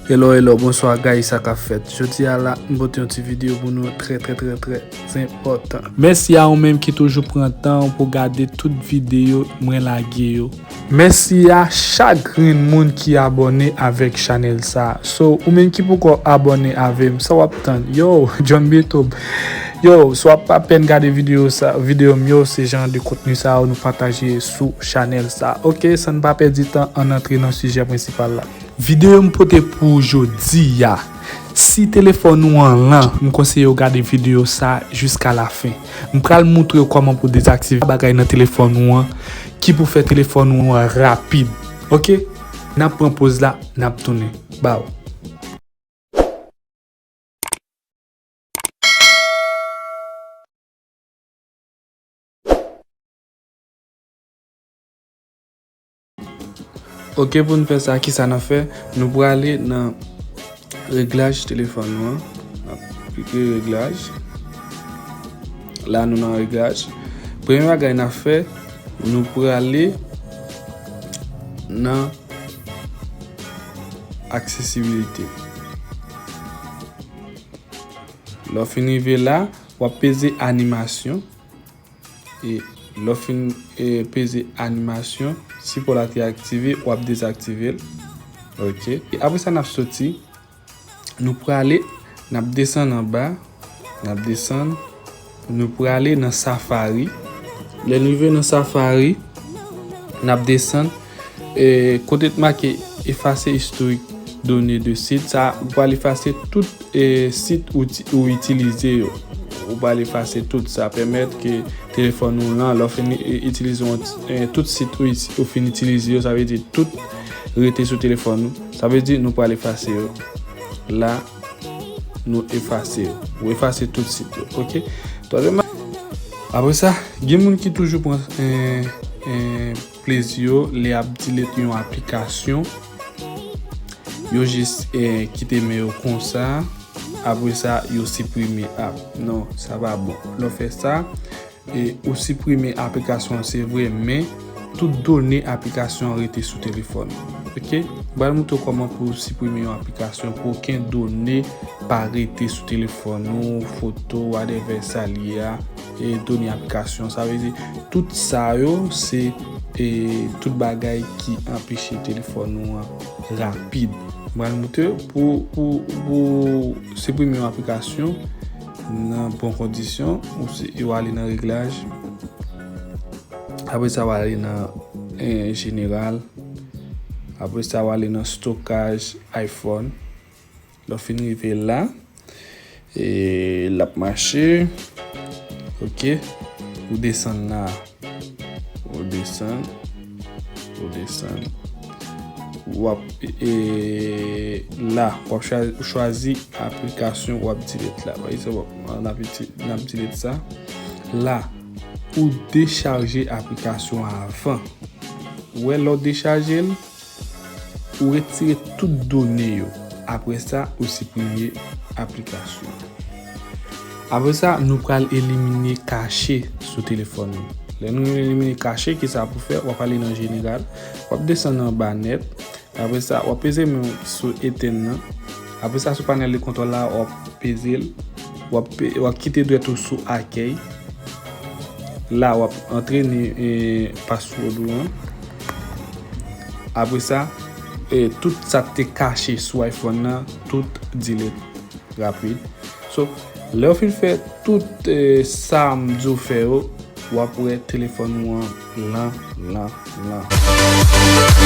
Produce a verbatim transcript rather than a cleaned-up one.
Hello, hello, bonswa guys, sa k ap fèt? Jodi a la, m pote yon ti videyo pou nou trè, trè, trè, trè enpòtan. Mèsi a ou menm ki toujou pran tan pou gade tout videyo mwen lage yo. Mèsi a chak grenn moun ki abòne avèk chanèl sa. So, ou menm ki poko abòne avè m, sa w ap tann? Yo, John Bitob. Yo, si w ap apèn gade videyo sa, videyo m yo, se jan de kontni sa yo nou pataje sou chanèl sa. Ok, san n pa pèdi tan, ann antre nan sijè prensipal la. Videyo m pote pou ou jodi a. Si telefòn ou an lan, m konseye w gade videyo sa jiska lafen. M pral moutre w kòman pou dezaktive bagay nan telefòn ou an ki pou fè telefòn ou an rapid. Ok? N ap pran poz la, n ap tounen. Baw. Ok, pou n fè sa, kisa n ap fè? Nou prale nan reglaj telefòn nou an. N ap klike reglaj. La, nou nan reglaj. Premye bagay n ap fè, nou prale nan aksesibilite. Lè w fin rive la, w ap peze animasyon. E lè w fin, e, peze animasyon, sipò la te aktive, w ap dezaktive l. Ok. E apre sa, n ap soti. Nou prale, n ap desann anba. N ap desann. Nou prale nan Safari. Lè n rive nan Safari, n ap desann. E, kote t make efase istorik done de sit, sa, ou pral efase tout, e, sit ou, ti- ou itilize yo. Ou pral efase tout. Sa pèmèt ke telefòn ou lan, lè w fin, e, itilize yon ti- e, tout sit ou, iti- ou fin itilize yo, sa vle di tout rete sou telefòn ou. Sa vle di nou pral efase yo. La, nou efase yo. Ou efase tout sit yo. Ok? Twazyèm, apre sa, gen moun ki toujou pran, e, e, plezi yo lè y ap delete yon aplikasyon. Yo jis, e, kite men yo konsa. Apre sa, yo siprime app. Non, sa pa bon. Lè w fè sa, e, ou siprime aplikasyon an, se vre, men tout done aplikasyon an rete sou telefòn ou. Ok? M pral moutre w kòman pou w siprime yon aplikasyon pou okenn done pa rete sou telefòn ou, foto, whatever sa l ye a, e done aplikasyon. Sa vle di, tout sa yo, se, e, tout bagay ki anpeche telefòn ou an rapid. M pral moutre w pou, pou, pou siprime yon aplikasyon nan bon kondisyon, ou se, ou ale nan reglaj. Apre sa, w ale nan, e, jeneral. Apre sa, w ale nan stokaj iPhone. Lè w fin rive la, e, l ap mache. Ok. Ou desann la. Ou desann. Ou desann. W ap, e, la, w ap chwa- chwazi aplikasyon w ap delete la. Pa egzanp, w ap, n ap iti- n ap delete sa. La, ou dechaje aplikasyon an avan. Ou wè, lè w dechaje l, ou retire tout done yo. Apre sa, ou siprime aplikasyon. Apre sa, nou pral elimine kache sou telefòn nou. Lè nou elimine kache, kisa pou fè? W ap ale nan jeneral, w ap desann anba nèt. Apre sa, w ap peze men w sou etenn nan. Apre sa, sou panèl de kontwòl la, w ap peze l. W ap, pe- w ap kite dwèt ou sou akèy. La, w ap antre ni, e, password ou an. Apre sa, e, tout sa k te kache sou iPhone nan, tout delete rapid. So, lè w fin fè tout, e, sa m di w fè yo, w ap wè telefòn ou an lan, lan, lan.